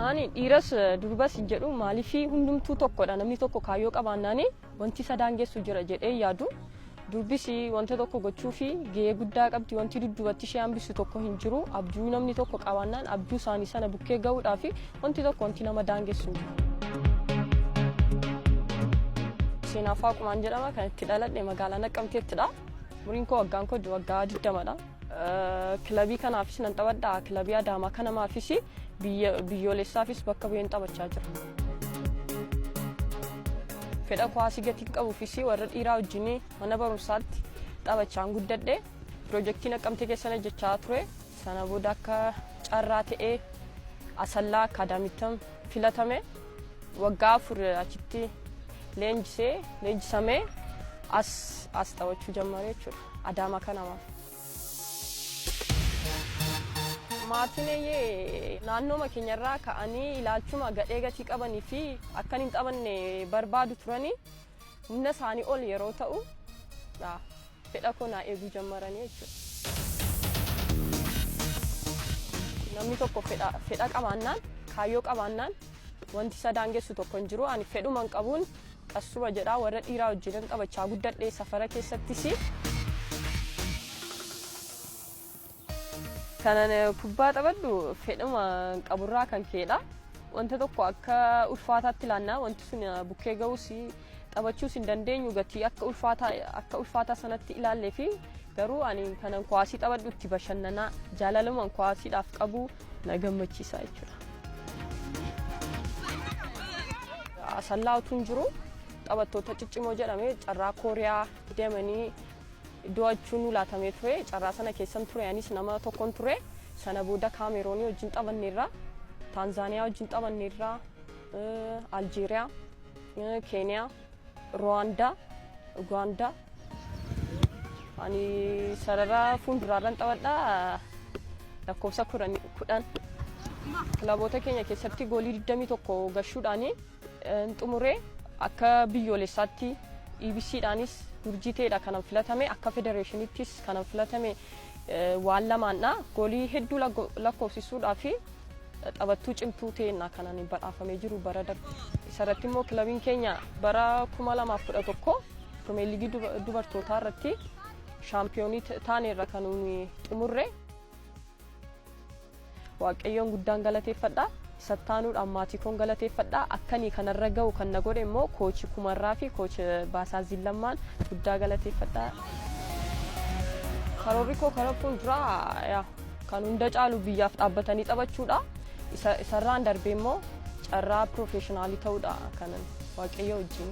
Ani dhiiras durbas hin jedhu, maaliif hundumtuu tokkodha. Namni tokko kaayyoo qabaannaani wanti isa daangessu jira jedhee yaadu. Durbis wanta tokko gochuu fi gahee guddaa qabdi. Wanti dudduubatti ishee hambisu tokko hin jiru. Abjuu namni tokko qabaannaan abjuu isaanii sana bukkee ga'uudhaa fi wanti tokko wanti nama daangessu hin jiru. Seenaa Faaqumaan jedhama. Kan itti dhaladhe magaalaa Naqqamteettidha. Umriin koo waggaan koo waggaa 20dha. Kilabii kanaafis nan taphadha. Kilabii Adaamaa kanamaafis biyyoolessaafis bakka bu'een taphachaa jira. Fedha kuwaasii gatii qabuufis warra dhiiraa wajjin mana barumsaatti taphachaan guddadhe. Piroojeektii Naqqamtee keessan hojjechaa ture. Sana booda akka carraa ta'ee Asallaa Akaadaamiitti filatame. Waggaa 4 achitti leenjisee leenjisamee as taphachuu jalqabe jechuudha. Adaamaa kanamaaf. Maatiin eeyyee naannooma keenyarraa ka'anii ilaalchuma gadhee gatii qabanii fi akkan hin taphanne barbaadu turanii, humna isaanii ol yeroo ta'u fedha koo naa eeguu jalqabanii jechuudha. Namni tokko fedha qabaannaan, kaayyoo qabaannaan wanti isa daangessu tokko hin jiru. Ani fedhuma hin qabuun qassuma jedhaa warra dhiiraa wajjin taphachaa guddadhe safara keessattis. Kanan kubbaa taphadhu fedhuma qaburraa kan ka'edha. Wanta tokko akka ulfaataatti ilaannaa wanti sun bukkee ga'us taphachuus hin dandeenyu gatii akka ulfaataa sanatti ilaallee fi garuu ani kanan kuwaasii taphadhu itti bashannanaa jaalaluma kuwaasiidhaaf qabu na gammachiisa jechuudha. Asallaa utuu hin jiru taphattoota ciccimoo jedhamee carraa Kooriyaa deemanii do'achuun nu laatamee ture. Carraa sana keessan ture, anis nama tokkon ture. Sana booda Kaameroonii wajjin taphanneerra, Taanzaaniyaa wajjin taphanneerra, Aljeeriyaa, Keeniyaa, Ruwaandaa, Ugaandaa. Ani sarara fuulduraarran taphadha, lakkoofsa 10. Kilaboota keenya keessatti goolii 21 gashuudhaan xumuree akka biyyoolessaatti EBCdhaanis urjii ta'edha kanan filatame, akka federeeshiniittis kanan filatame waan lamaandha. Goolii hedduu lakkoofsisuudhaa fi taphattuu cimtuu ta'eenna kanan badhaafamee jiru bara darbe. Isarratti immoo kilabiin keenya bara 2011 Pirimeer Liigii dubartootaa irratti shaampiyoonii taaneerra kan nuyi xumurre. Waaqayyoon guddaan galateeffadha. Sattaanuudhaan maatii koon galateeffadha. Akkanii kanarra ga'u kan na godhe immoo koochi Kumarraa fi koochi Baasaa Zillammaan guddaa galateeffadha. Karoorri koo karaa fuulduraa kan hunda caalu biyyaaf dhaabbatanii taphachuudha. Isarraan darbee immoo carraa piroofeeshinaalii ta'uudha kanan Waaqayyo wajjin.